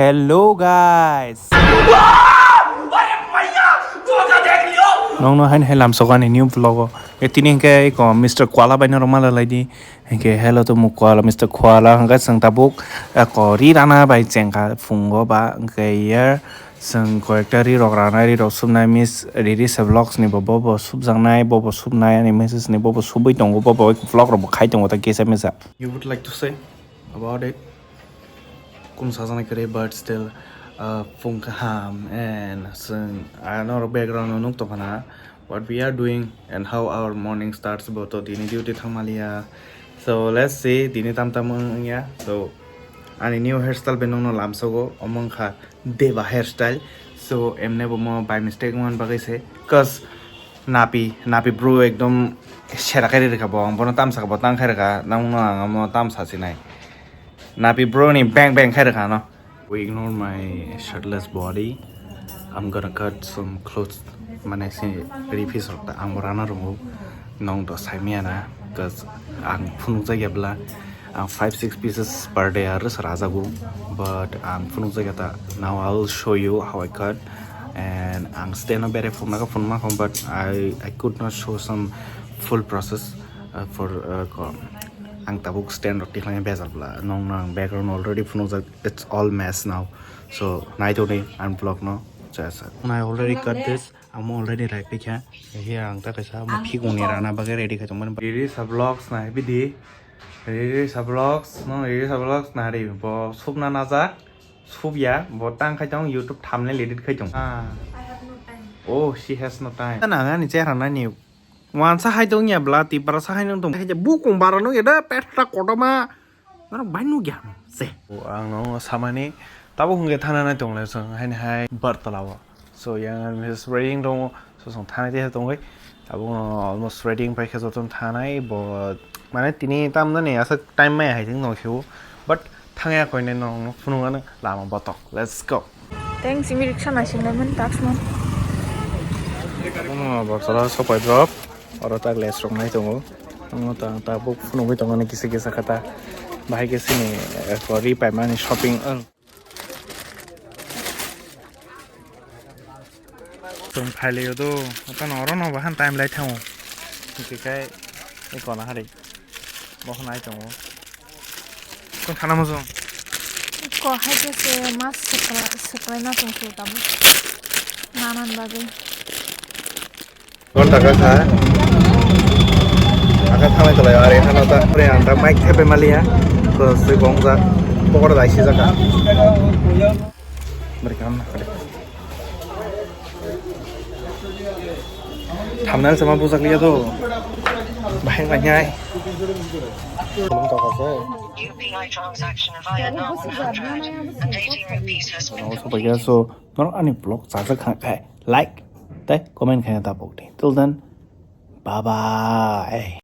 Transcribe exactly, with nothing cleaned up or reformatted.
Hello guys. Nokno hain hai lamsok ani new vlog o. E tini hwnkhe eko Mister Kuala bai norok mala laidi. Hwnkhe hello to mu Kuala, Mister Kuala hwnkhe chwng tabuk eko ri rana bai chengkha phungo ba hwnkhe yer chwng koyekta ri rok ranai, ri rok subnai, Miss Riri se vlogs ni bo, bo bo subjaknai, bo bo subnai ani message ni bo bo subui tongo, bo bo vlog rok bo khai tongo ta kisa misa. You would like to say about it? Kum sajana kare, but still, uh, phung kaham and sung, ano background no nuk tongkhana what we are doing and how our morning starts, bo to tini duty thangmaliya. So let's see tini tam tam wngya. So ani new hairstyle bai nokno lamsogo, omo wngkha Deva hairstyle. So emne bo mo by mistake wngmani bagwi se, cause Napi, Napi bro ekdom sera khe rikha bo, ang bono tamsa bo tang khe rikha, nangno ang amo tamsa sinai. Napi bro ni bang bang khe rikha no. We ignore my shirtless body. I'm gonna cut some clothes. Mane se three piece rok ta ang bo rana rungo. Nong to saimiya na, cause ang phunuk jagya bla. Ang five six pieces per day aro se rajago, but ang phunuk jagya ta. Now I will show you how I cut, and ang stand o bere phunuk naga phunuk makho, but I I could not show some full process, uh, for, uh, ko, ang tabuk stand rok tikhlai bejal bla nong nang background already phunuk jak, it's all mess now, so nai toni ang vlog no chaya sak. I already cut this, ang already rai pikha, here ang ta kaisa phikung ni rana bagwi ready khai tongmani. Riri sa vlogs nai bidi. Riri sa vlogs, no, Riri sa vlogs nari, bo supna najak, supya, bo tang khai tong YouTube thumbnail edit khai tong. Ah. I have no time. Oh, she has no time. Nang ani chehra nani wansa hai tong ya bla, Tipra sa hai nang tong. Bukung bara nung ya da, pesta kotoma. Nang bai nung ya se. Ang no samani, tabo hungke thana nai tong le song hai hai bar tala o. So, yang ang Missus Reading dong, so song thanai tei tongoi. Abo no almost ready pai khe joto thanai, bo mane tini tam nani asa time mai hai thing no kheu, but thangya koine no phunung ano lama botok. Let's go. Thanks, imi riksa nai sing lai man tax man. Abo no Bartala sopai drop, oro tak les rok nai tongo. Ang ta ta buk phunugwi tongo ni kisa kisa kata. Bahai khe sini, eh, ri pai mani shopping. Chwng phailaiyo do, okhano oro no bahan time lai thango. Hwnkhe kai eko na hari. Bo hwnai tongo. Kon thana mo chwng. Ko hai khe se mas swkla-, swklaina tong khe tamo. Nanan bagwi. Ghonta kha kha. Aka thanglai tolai ari hano ta pre anta mic thepe maliya. So sui bongjak. Pokora dai sijak kha. Beri kam na kade. Thumbnail sama bujak liya to. Bahai bahai. Belum tak apa. U P I transaction via Nam one hundred and eighty rupees has been completed. So, norok ani vlog chajak kha khai like tei comment khaina ta pokdi. Till then, bye bye.